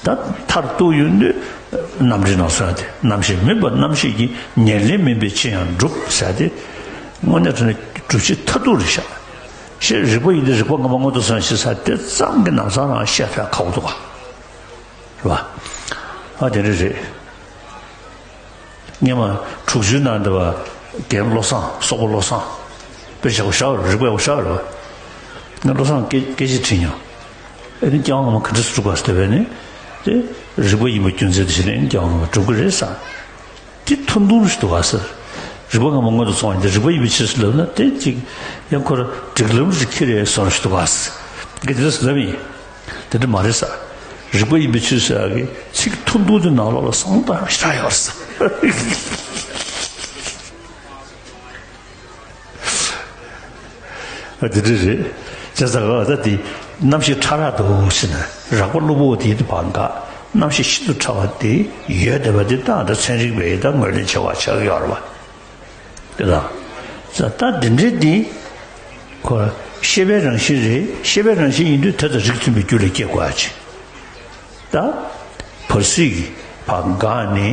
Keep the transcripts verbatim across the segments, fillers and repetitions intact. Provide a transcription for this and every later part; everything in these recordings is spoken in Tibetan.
ད་མཐར་གཏུགས་ཡོང་དུས་རྣམ་འགྲེལ་ནང་གསུངས་ཏེ། རྣམ་ཤེས་མིན་པ་རྣམ་ཤེས་ཀྱི། ཉེར་ལེན་མིན་པའི་ཕྱིར་ཡང་འགྲུབ་ཟེར་ཏེ། དངོས་གནས་དྲང་གནས་སྒྲུབ་བྱེད་མཐར་ཐུག་རེད་ཤག་ཤེས་རིག་པ་ཡིན་ཏེ་རིག་པ་སྔ་མ་སྔོན་དུ་སོང་ཞེས་ཟེར་དེ་ཙམ་གྱི་ནང་ཚང་རང་བཤད་ཕན་ཁག་པོ་འདུག་ག་རེད་བ། ཨ་དེ་འདྲ་རེད། སྔོན་མ་དྲུག་ཅུའི་ནང་འདི་བ་རྒན་བློ་བཟང་། སོག་པོ་བློ་བཟང་། དཔེ་ཆ་པོ་ཞེ་དྲག་རིག་པ་ཡག་པོ་ཞེ་དྲག་རེད་བ། ངས་བློ་བཟང་སྐད་སྐད་ཆ་དྲིས་མྱོང་། ཨེ་ནི་སྐྱེ་བ་སྔ་མ་ག་འདྲ་སེ་གྲུབ་པ་ཟེར་བས་ནི། དེ་རིག་པ་ཡིན་པ་རྒྱུ་མཚན་དེ་བྱས་ནས་ཨེ་ནི་སྐྱེ་བ་སྔ་མ་གྲུབ་ཀྱི་རེད་ཟེར། དེ་ཐུང་ཐུང་ཞིག་འདུག་ག་ཟེར། རིག་པ་སྔ་མ་སྔོན་དུ་སོང་བ་ཡིན་ཏེ། རིག་པ་ཡིན་པའི་ཕྱིར་ཟེར་ལབ་ན་དེ་ཅིག་ཡང་ཁོ་ར་སྒྲིག་ལམ་ཞིག་འཁྱེར་ཡོད་བཟོ་འདྲ་ཞིག་འདུག་ག་ཟེར། ངས་དེ་འདྲ་ཟེར་ལབ་ཡིན། དེ་འདྲ་མ་རེད་ཟེར། རིག་པ་ཡིན་པའི་ཕྱིར་ཟེར་ཡག་གི་ཚིག་ཐུང་ཐུང་དེ་ནང་ལོགས་ལ་བསམ་བློ་གཏོང་ཡག་ཞེ་དྲག་ཡོད་རེད་ཟེར། ཨ་དེ་འདྲ་རེད། བྱས་ཙང་ཨ་ད་དེ་རྣམ་ཤེས་ཕྲ་རགས་འདུག་ཟེར་ན། རགས་པ་གློ་བུར་བ་དེ་དེ་བར་འགའ། རྣམ་ཤེས་ཤིན་ཏུ་ཕྲ་བ་དེ་ཡོད་བསྡད་པ་དེ་ད་ད་ཚན་རིག་པས་ད་ངོས་ལེན་བྱེད་པ་ཆགས་ཀྱི་ཡོད་རེད་བ། དེ་དང་། ད་འདི་འདྲའི་འདི་ཁོ་ཤེས་པའི་རང་བཞིན་རེད། ཤེས་པའི་རང་བཞིན་ཡིན་དུས་དེ་དང་རིགས་མཐུན་པའི་རྒྱུ་ལ་སྐྱེ་དགོས་ཡ་ཅིག་ད་བར་སྲིད་ཀྱི་བར་འགའ་ནི་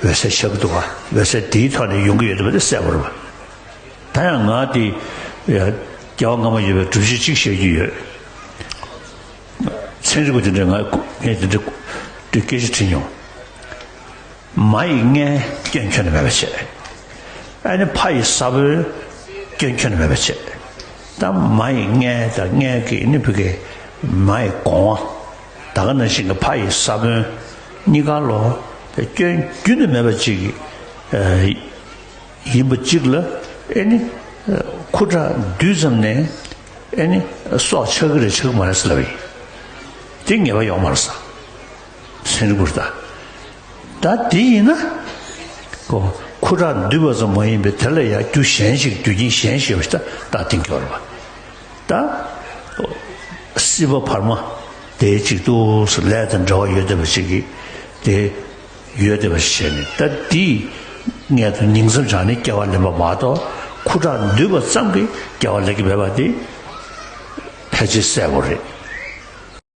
འོད་གསལ་ཆགས་ཀྱི་འདུག་ག་འོད་གསལ་དེའི་ཐོག་ནས་ཡོང་གི་ཡོད་པ་དེ་གསལ་པོ་རེད་བ། ད་ཡང་ང་དེ་སྐྱེ་བ་སྔ་མ་ཡོད་པའི་སྒྲུབ་བྱེད་ཅིག་བཤད་རྒྱུ་ཡོད། ཚན་རིག་པ་དེ་འདྲས་ང་ངས་དེ་འདྲས་དེ་སྐད་ཆ་དྲིས་མྱོང་། མ་ཡི་མངལ་སྐྱོན་ཁྱོན་ནས་མེད་པ་བྱས། ཨ་ནི་ཕ་ཡི་ས་བོན་སྐྱོན་ཁྱོན་ནས་མེད་པ་བྱས། ད་མ་ཡི་མངལ་དང་མངལ་གྱི་ནི་བུ་གའི་མ་ཡི་སྒོ་ང་། ད་ག་ནང་བཞིན་གྱི་ཕ་ཡི་ས་བོན་གཉིས་ཀ་ལོ་སྐྱོན་རྒྱུན་དུ་མེད་པ་ཅིག་ཡིན་པ་གཅིག་ལ། ཨེ་ནི་ཁུ་ཁྲག་འདུས་ཙམ་ནས་ཨེ་ནི་སྲོག་ཆགས་ཀྱི་རེད་ཆགས་ཀྱི་མ་རེད་ཟེར་ལབ་ཡིན། དེ་ངེས་པ་ཡོད་མ་རེད་ཟེར། ཚན་རིག་པ་རེད་ད། ད་དེ་ཡིན་ན་ཁོ་ཁུ་ཁྲག་འདུས་པ་ཙམ་མ་ཡིན་པའི་དེ་ལ་ཡང་རྒྱུ་གཞན་ཞིག་རྒྱུ་རྐྱེན་གཞན་ཞིག་ཡོད་པ་ཞིག་ད་ད་གཏན་འཁེལ་བ་རེད་པ། ད་སྲིད་པ་བར་མ་དེ་གཅིག་ཏུ་ལས་དང་འབྲེལ་བ་ཡོད་བསྡད་པ་ཞིག་གིས་དེ། ཡོད་བསྡད་པ་ཞིག་བྱས་ནས། ད་འདི་ངས་ད་ཉིང་མཚམས་སྦྱར་ནས་སྐྱེ་བ་ལེན་པ་མ་གཏོགས། ཁུ་ཁྲག་འདུས་པ་ཙམ་གྱིས་སྐྱེ་བ་ལེན་གྱི་མེད་པ་དེ་ཕལ་ཆེར་གསལ་པོ་རེད།